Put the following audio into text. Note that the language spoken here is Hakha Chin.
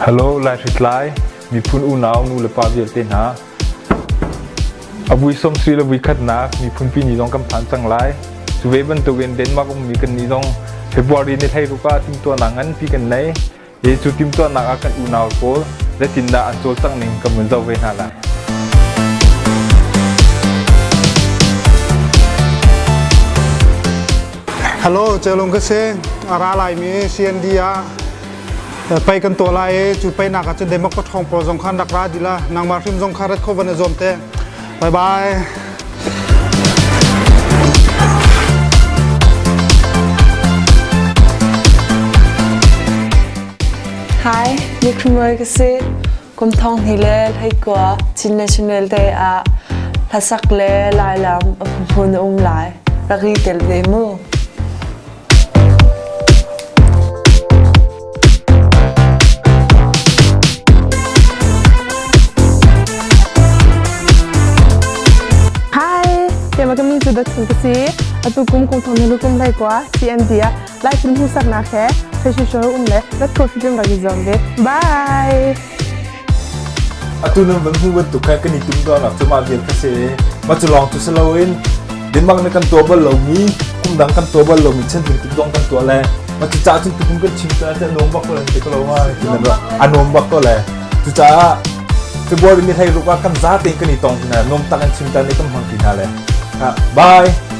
Hello, Laihritlai miphun unau nu le pa vialte hna. A vui sawmsarih le vuikhatnak miphunpi ni zong kan phan cang lai. Cu ve bantukin Denmark ummi kan nih zong February ni 16 ah timhtuahnak nganpi kan nei. Hi cu timhtuahnak ah kan unau pawl zeitindah an cawlcangh ning kan vun zoh ve hna lai. Hello, Celung ka si. A ra laimi CND ah pei kan tuah lai i cu peinak ah cun Democrat ṭhawng pawl zong khan rak ra dih la. Nangmah hrim zong kha rat kho van i zuam te. Bye bye. Hi, Nikhumoi ka si. Kum thong hnih le hleikua Chin National Day ah hlasak le lailam a hmun a um lai. Rak i tel ve mu. Hi, keimah ka min cu Dotun ka si. Atu kum kum thong hnih kum hlei kua CND ah Lai film hmuhsaknak he fashion show um le rat kho film rak i zuam ve. Bye! Atu nan van hmu bantuk kha kan i tum tuahnak cu mah vial kha si. Mah cu lawng cu si loin Denmark nih kan tuah bal lomi, kum dang kan tuah bal lomi chanting tuk zong kan tuah le mah cucaah cun tukum kan chim cun a nuam bak ko le ti ko lo ma a nuam bak ko le cucaah February ni 16 ah kan za tein kan i tong hna nuam tak in chim ta ni kan hmang ti hna le bye.